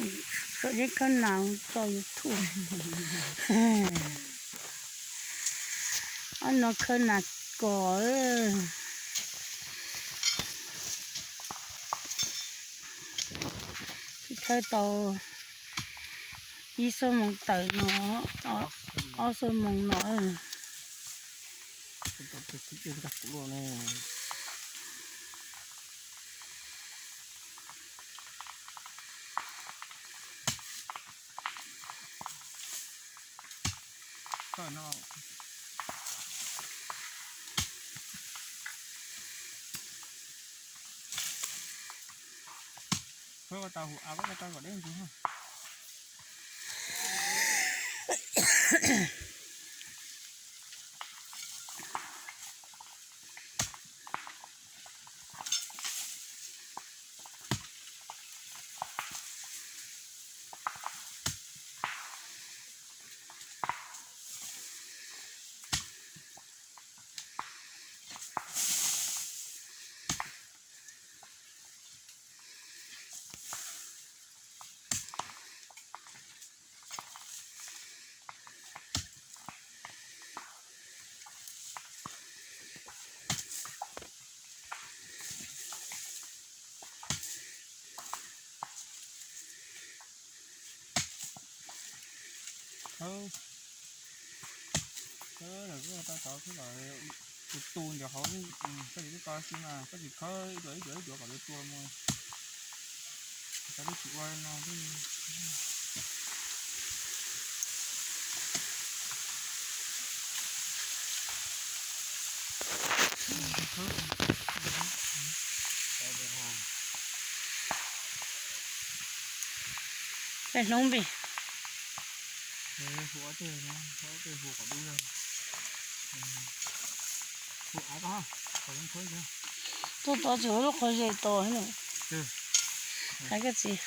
Tso zeb khawb nas tso YouTube. Ob no khawb nas kos. Khawb tau ib xuab moos tawm no, ob xuab moos no. Khawb, khawb lawm tau tov xwb los tus tu ntawm hauv, koj tsis tau tov xwb mas koj tsis khawb ib cuam ib cuam ib cuam kom lawv tua mus. Tau lub tsis ua no. Peb hlub npis. Tuaj tod tsis ua lub qhov zes tos na. Hais koj txiv.